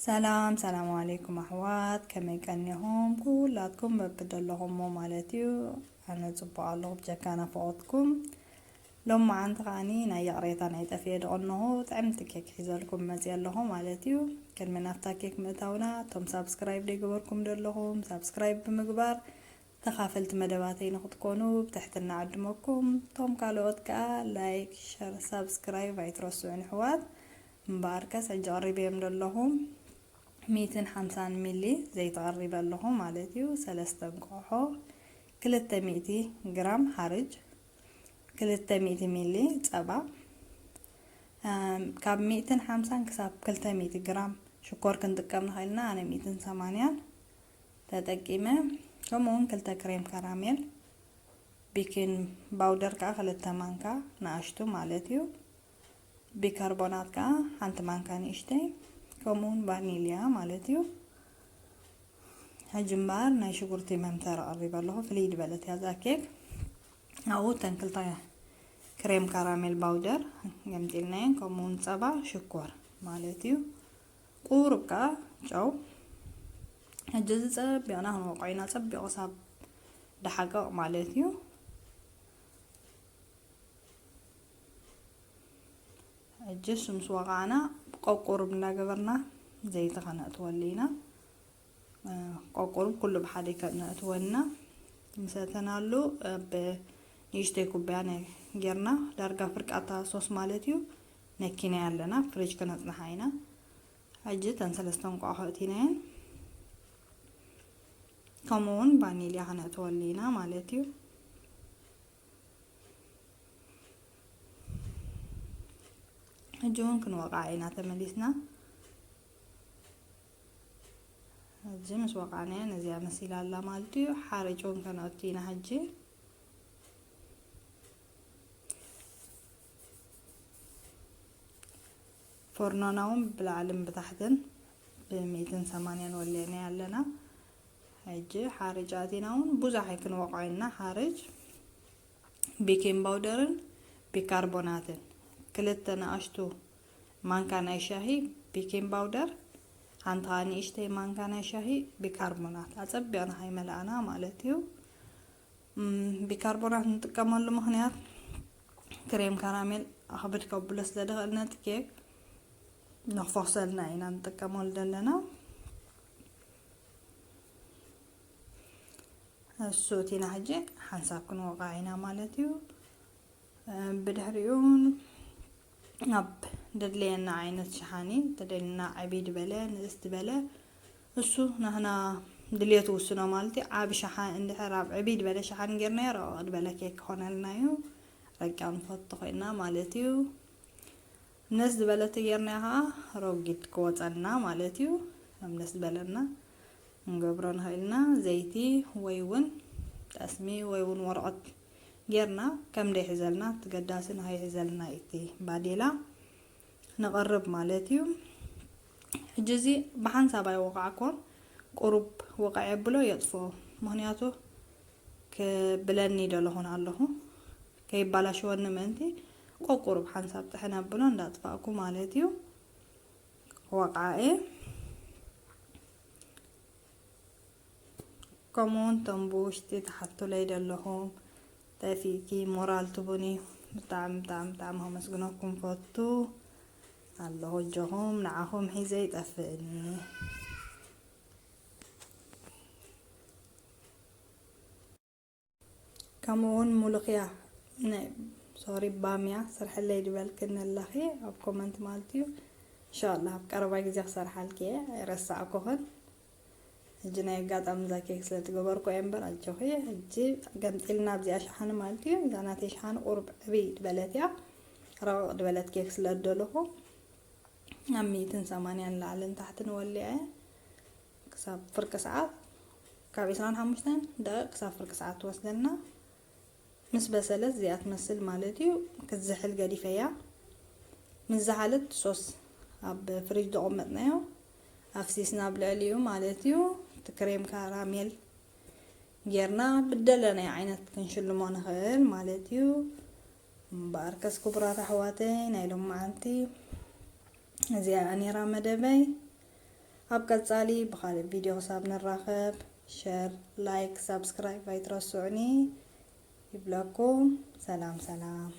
ሰላም ሰላም ዓለይኩም ኣሕዋት፣ ከመይ ቀኒኹም? ኩላትኩም በብደለኹሞ ማለት እዩ። ኣነ ጽቡቕ ኣለኹ፣ ብጀካ ናፍቖትኩም። ሎማዓንቲ ከዓኒ ናይ ይቕሬታ ናይ ጠፍኤ ደቐንኹ ጥዕምቲ ኬክ ሒዘልኩም መጽየ ኣለኹ ማለት እዩ። ቅድሚ ናብታ ኬክ ምእታውና፣ እቶም ሳብስክራይብ ዘይገበርኩም ዘለኹም ሳብስክራይብ ብምግባር ተኻፈልቲ መደባተይ ንኽትኮኑ ብትሕትና ዕድመኩም። እቶም ካልኦት ከኣ ላይክ፣ ሸር፣ ሳብስክራይብ ኣይትረስዑን ኣሕዋት። እምበኣርከስ ሕጂ ቀሪበዮም ዘለኹ ሚእትን ሓምሳን ሚሊ ዘይቲ ቀሪበ ኣለኹ ማለት እዩ። ሰለስተ እንቋቑሖ፣ ክልተ ሚእቲ ግራም ሓርጭ፣ ክልተ ሚእቲ ሚሊ ጸባ፣ ኣም፣ ካብ ሚእትን ሓምሳን ክሳብ ክልተ ሚእቲ ግራም ሽኮር ክንጥቀም ንኽእል ኢና። ኣነ ሚእትን ሰማንያን ተጠቂመ። ከምኡ እውን ክልተ ክሬም ካራሜል፣ ቤኪንግ ባውደር ከኣ ክልተ ማንካ ንኣሽቱ ማለት እዩ። ቢካርቦናት ከኣ ሓንቲ ማንካ ንእሽተይ፣ ከምኡ እውን ቫኒልያ ማለት እዩ። ሕጂ እምበኣር ናይ ሽጉርቲ መምተሪ ቀሪበ ኣለኹ። ፍልይ ዝበለት እያ እዛ ኬክ። ኣብኡ እተን ክልተ ክሬም ካራሜል ባውደር ገምጢልናየን፣ ከምኡ እውን ጸባ፣ ሽኮር ማለት እዩ። ቁሩብ ከኣ ጨው። ሕጂ እዚ ጸቢቕና ክንወቕዖ ኢና፣ ጸቢቑ ክሳብ ደሓቅቕ ማለት እዩ። ሕጂ እሱ ምስ ወቓዕና፣ ቆቁሩብ እንዳገበርና ዘይቲ ከነእትወሉ ኢና። እ፣ ቆቁሩብ ኩሉ ብሓደ ከነእትወልና። ምስ ኣእተናሉ፣ ኣብ ንእሽተይ ኩባያ ናይ ጌርና፣ ዳርጋ ፍርቃታ ሶስ ማለት እዩ፣ ነኪናያ ኣለና። ፍሪጅ ከነጽንሓ ኢና። ሕጂ እተን ሰለስተ እንቋቑሖ እቲናየን፣ ከምኡ እውን ቫኒልያ ከነእትወሉ ኢና ማለት እዩ። ሕጂ እውን ክንወቕዓ ኢና ተመሊስና። ሕጂ ምስ ወቓዕናያ ነዚኣ መሲላ ኣላ ማለት እዩ። ሓርጭ እውን ከነእቱ ኢና ሕጂ። ፎርኖና እውን ብላዕልን ብታሕትን ብሚእትን ሰማንያን ወሊዕናያ ኣለና። ሕጂ ሓርጭ ኣቲና እውን ብዙሕ ኣይክንወቕዖ ኢና። ሓርጭ፣ ቤኪንግ ባውደርን ቢካርቦናትን፣ ክልተ ንኣሽቱ ማንካ ናይ ሻሂ ቤኪንግ ባውደር፣ ሓንቲ ከኣ ንእሽተይ ማንካ ናይ ሻሂ ቢካርቦናት፣ ኣጸቢቕና ከይመላእና ማለት እዩ። እም፣ ቢካርቦናት ንጥቀመሉ ምኽንያት፣ ክሬም ካራሜል ኣኽብድ ከብሎ ስለ ዝኽእል ነቲ ኬክ ነኽፈኽሰልና ኢና ንጥቀመሉ ዘለና። እሱ እቲና ሕጂ ሓንሳብ ክንወቕዓ ኢና ማለት እዩ። ብድሕሪኡ ኣብ ደድለየና ዓይነት ሸሓኒ፣ ተደልና ዕብይ ዝበለ፣ ንእስ ዝበለ፣ እሱ ናህና ድልየቱ ውስኖ ማለት እዩ። ዓቢ ሸሓ-፣ እንድሕር ኣብ ዕብይ ዝበለ ሸሓኒ ጌርናዮ፣ ረቕቕ ዝበለ ኬክ ክኾነልና እዩ። ረቂቕ ንፈቱ ኮይና ማለት እዩ። ነስ ዝበለት ጌርና ከዓ ረጒድ ክወፀና ማለት እዩ። ኣብ ነስ ዝበለና ንገብሮ ንኽእል ኢና። ዘይቲ ወይ እውን ጠስሚ ወይ እውን ወረቐት ጌርና ከም ደይሕዘልና፣ እቲ ገዳሲ ንኸይሕዘልና እቲ ባዴላ ነቕርብ ማለት እዩ። ሕጂ እዚ ብሓንሳብ ኣይወቃዕኩን፣ ቁሩብ ወቃዕ የብሎ የጥፍኦ። ምኽንያቱ ክብለኒ ደለኹን ኣለኹ፣ ከይባላሽወኒ ምእንቲ ቆቁሩብ ሓንሳብ ጥሕን ኣብሎ እንዳጥፋእኩ ማለት እዩ። ወቃዐ። ከምኡውን እቶም ብውሽጢ ትሓቱለይ ደለኹም፣ ጠፊእኪ ሞራል ትቡኒ። ብጣዕሚ፣ ብጣዕሚ፣ ብጣዕሚ ከመስግነኩም ፈቱ ኣለኹ። እጆኹም ንዓኹም ሒዘ ይጠፍእኒ። ከምኡ እውን ሙሉኽያ፣ ናይ፣ ሶሪ፣ ባምያ ስርሕለይ ድበልክኒ ኣለኺ ኣብ ኮመንት ማለት እዩ። እንሻላ ኣብ ቀረባ ግዜ ክሰርሓልኪ እየ፣ ኣይረሳዕኩኽን። ሕጂ ናይ ኣጋጣሚ እዛ ኬክ ስለ ትገበርኩ እየ እምበር፣ ኣጆኺ። ሕጂ ገምጢልና ኣብዚኣ ሸሓኒ ማለት እዩ። እዛ ናተይ ሸሓኒ ቁሩብ ዕብይ ድበለት እያ፣ ረቕቕ ድበለት ኬክ ስለ ዝደለኹ፣ ኣብ ሚእትን ሰማንያን ላዕልን ታሕትን ወሊዐ ክሳብ ፍርቂ ሰዓት፣ ካብ ዕስራን ሓሙሽተን ደቂቕ ክሳብ ፍርቂ ሰዓት ትወስደልና። ምስ በሰለት እዚኣ ትመስል ማለት እዩ። ክትዝሕል ገዲፈያ። ምስ ዝሓለት ሶስ ኣብ ፍሪጅ ዘቐመጥናዮ ኣፍሲስና ኣብ ልዕሊኡ ማለት እዩ። እቲ ክሬም ካራሜል ጌርና ብደለናዮ ዓይነት ክንሽልሞ ንኽእል ማለት እዩ። እምበኣርከስ ክቡራት ኣሕዋተይ፣ ናይ ሎማዓንቲ እዚኣ ነይራ መደበይ። ኣብ ቀጻሊ ብኻልእ ቪድዮ ክሳብ ንራኸብ፣ ሸር፣ ላይክ፣ ሳብስክራይብ ኣይትረስዑኒ ይብለኩም። ሰላም ሰላም።